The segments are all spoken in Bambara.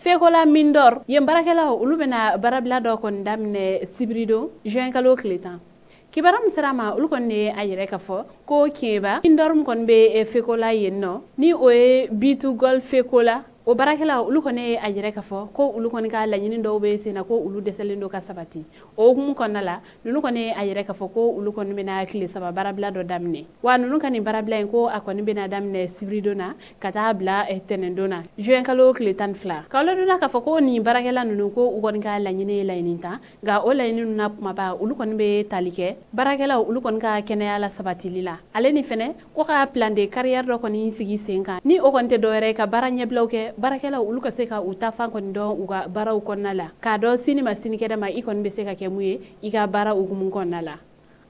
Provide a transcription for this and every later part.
Fekola mine d'or yen baarakɛlaw olu bɛna baarabila dɔ kɔni daminɛ sibiridon juin kalo tile 10. Kibaruya min sera a ma, olu kɔni ye a yɛrɛ ka fɔ ko Kɛɲɛba mine d'or min kɔni bɛ Fekola yen nɔ, ni o ye B2Gold Fekola, o baarakɛlaw olu kɔni ye a yɛrɛ ka fɔ ko olu kɔni ka laɲini dɔw bɛ sen na, ko olu dɛsɛlen don ka sabati. O hukumu kɔnɔna la, ninnu kɔni ye a yɛrɛ ka fɔ ko olu kɔni bɛna tile 3 baarabila dɔ daminɛ. Wa ninnu ka nin baarabila in, ko a kɔni bɛna daminɛ sibiridon na ka taa bila tɛnɛndon na juin kalo tile 12. K'aw ladɔnniya k'a fɔ ko nin baarakɛla ninnu, ko u kɔni ka laɲini ye laɲini tan, nka o laɲini ninnu na kumaba, olu kɔni bɛ tali kɛ baarakɛlaw olu kɔni ka kɛnɛya la sabatili la. Ale ni fɛnɛ ko ka plan de carrière dɔ kɔni sigi sen kan, ni o kɔni tɛ dɔwɛrɛ ye ka baara ɲɛbilaw kɛ baarakɛlaw olu ka se ka u ta fan kɔni dɔn u ka baaraw kɔnɔna la, k'a dɔn sini ma sinikɛnɛ ma i kɔni bɛ se ka kɛ mun ye i ka baara hukumu kɔnɔna la.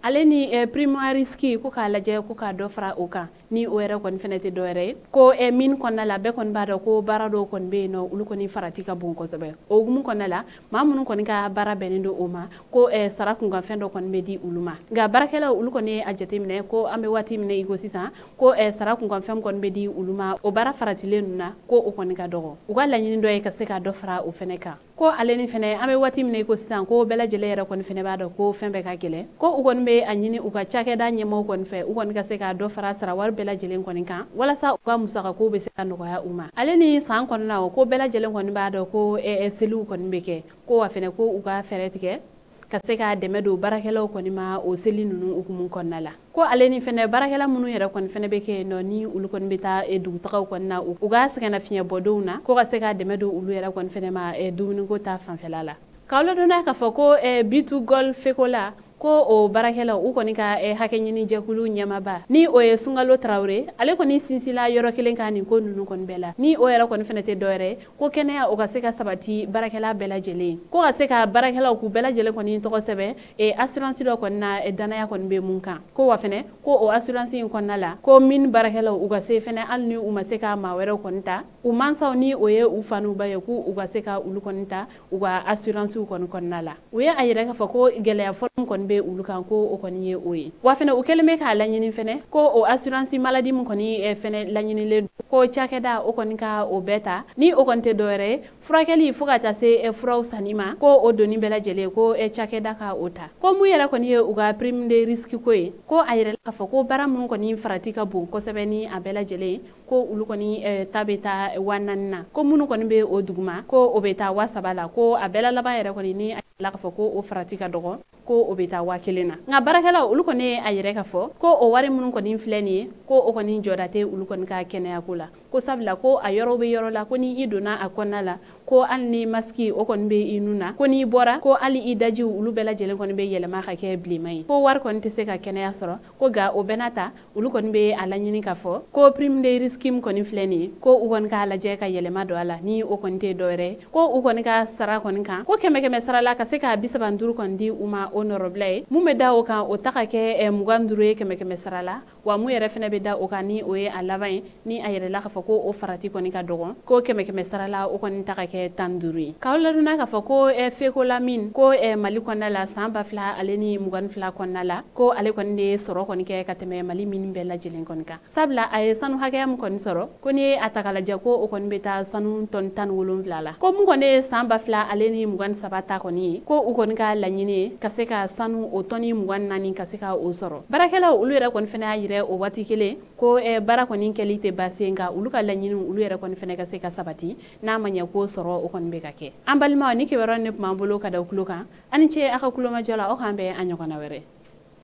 Ale ni prime à risque, ko k'a lajɛ ko k'a dɔ fara o kan, ni o yɛrɛ kɔni fɛnɛ tɛ dɔwɛrɛ ye ko mine kɔnɔna la, bɛɛ kɔni b'a dɔn ko baara dɔw kɔni bɛ yen nɔ, olu kɔni farati ka bon kosɛbɛ. O hukumu kɔnɔna la, maa minnu kɔni ka baara bɛnnen don o ma, ko sara kunkanfɛn dɔ kɔni bɛ di olu ma. Nka baarakɛlaw olu kɔni ye a jateminɛ ko an bɛ waati min na i ko sisan, ko sara kunkanfɛn kɔni bɛ di olu ma o baara faratilen ninnu na, ko o kɔni ka dɔgɔ. U ka laɲini dɔ ye ka se ka dɔ fara o fɛnɛ kan. Ko ale ni fɛnɛ an bɛ waati min na i ko sisan, ko bɛɛ lajɛlen yɛrɛ kɔni fɛnɛ b'a dɔn ko fɛn bɛɛ ka gɛlɛn, ko u kɔni bɛ a ɲini u ka cakɛda ɲɛmaaw kɔni fɛ, u kɔni ka se ka dɔ fara sara wari bɛɛ lajɛlen kɔni kan, walasa u ka musakakow bɛ se ka nɔgɔya u ma. Ale ni san kɔnɔna o, ko bɛɛ lajɛlen kɔni b'a dɔn ko seliw kɔni bɛ kɛ, ko wa fɛnɛ ko u ka fɛɛrɛ tigɛ ka se ka dɛmɛ don baarakɛlaw kɔni ma o seli ninnu hukumu kɔnɔna la. Ko ale ni fɛnɛ baarakɛla minnu yɛrɛ kɔni fɛnɛ bɛ kɛ yen nɔ, ni olu kɔni bɛ taa dugutagaw kɔni na u ka sɛgɛnnafiɲɛ bɔdenw na, ko ka se ka dɛmɛ don olu yɛrɛ kɔni fɛnɛ ma dumuniko ta fanfɛla la. K'aw ladɔnniya k'a fɔ ko B2Gold Fekola, ko o baarakɛlaw u kɔni ka hakɛ ɲini jɛkulu ɲɛmaaba, ni o ye Sunkalo Tarawele, ale kɔni sinsila yɔrɔ kelen kan nin ko ninnu kɔni bɛɛ la, ni o yɛrɛ kɔni fɛnɛ tɛ dɔwɛrɛ ko kɛnɛya o ka se ka sabati baarakɛla bɛɛ lajɛlen, ko ka se ka baarakɛlaw k'u bɛɛ lajɛlen kɔni tɔgɔ sɛbɛn assurance dɔ kɔni na, danaya kɔni bɛ mun kan. Ko wa fɛnɛ ko o assurance in kɔnɔna la, ko mine baarakɛlaw u ka se fɛnɛ, hali ni u ma se ka maa wɛrɛw kɔni ta, u mansaw ni o ye u fa n'u ba ye, k'u u ka se ka olu kɔni ta u ka assurance kɔni kɔnɔna la. U ye a yɛrɛ k'a fɔ ko gɛlɛya fɔlɔ min kɔni bɛ olu kan, ko o kɔni ye o ye. Wa fɛnɛ u kɛlen bɛ k'a laɲini fɛnɛ ko o assurance maladie min kɔni fɛnɛ laɲinilen don, ko cakɛda o kɔni ka o bɛɛ ta, ni o kɔni tɛ dɔwɛrɛ ye furakɛli fo ka taa se furaw sanni ma, ko o doni bɛɛ lajɛlen ko cakɛda ka o ta. Ko mun yɛrɛ kɔni ye u ka prime de risque ko ye, ko a yɛrɛ k'a fɔ ko baara minnu kɔni farati ka bon kosɛbɛ ni a bɛɛ lajɛlen, ko olu kɔni ta bɛ taa 4000 na, ko minnu kɔni bɛ o duguma, ko o bɛ taa 3000 la, ko a bɛɛ la laban yɛrɛ kɔni ni a yɛrɛ k'a fɔ ko o farati ka dɔgɔ, ko o bɛ taa 1000 na. Nka baarakɛlaw olu kɔni ye a yɛrɛ k'a fɔ ko o wari minnu kɔni filɛ nin ye, ko o kɔni jɔda tɛ olu kɔni ka kɛnɛyako la, ko sabula ko a yɔrɔ bɛ yɔrɔ la, ko ni i donna a kɔnɔna la, ko hali ni masque o kɔni bɛ i nun na, ko n'i bɔra, ko hali i dajiw olu bɛɛ lajɛlen kɔni bɛ yɛlɛma ka kɛ bilenman ye, ko wari kɔni tɛ se ka kɛnɛya sɔrɔ. Ko nka o bɛɛ n'a ta, olu kɔni bɛ a laɲini k'a fɔ ko prime de risque min kɔni filɛ nin ye, ko u kɔni k'a lajɛ ka yɛlɛma don a la, ni o kɔni tɛ dɔwɛrɛ ye ko u kɔni ka sara kɔni kan, ko kɛmɛ kɛmɛ sara la, ka se ka 35 kɔni di u ma o nɔrɔbila ye, mun bɛ da o kan o ta ka kɛ 25 ye kɛmɛ kɛmɛ sara la. Wa mun yɛrɛ fɛnɛ bɛ da o kan, ni o ye a laban ye, ni a yɛrɛ la k'a fɔ ko o farati kɔni ka dɔgɔn, ko kɛmɛ kɛmɛ sara la o kɔni ta ka kɛ 15 ye. K'aw ladɔnniya k'a fɔ ko Fekola mine, ko Mali kɔnɔna la san 2022 kɔnɔna la, ko ale kɔni de ye sɔrɔ kɔni kɛ ka tɛmɛ Mali mine bɛɛ lajɛlen kɔni kan, sabula a ye sanu hakɛya min kɔni sɔrɔ, ko n'i ye a ta k'a lajɛ, ko o kɔni bɛ taa sanu tɔni 17 la. Ko mun kɔni ye san 2023 ta kɔni ye, ko u kɔni ka laɲini ye ka se ka sanu o tɔni 24 ka se ka o sɔrɔ. Baarakɛlaw olu yɛrɛ kɔni fɛnɛ y'a yira o waati kelen ko baara kɔni kɛli tɛ baasi ye, nka olu ka laɲiniw olu yɛrɛ kɔni fɛnɛ ka se ka sabati, n'a ma ɲɛ ko sɔrɔ o kɔni bɛ ka kɛ. An balimaw, ni kibaruya ne tun b'an bolo ka da tulo kan, ani ce a ka kulomajɔ la, aw k'an bɛn a ɲɔgɔnna wɛrɛ.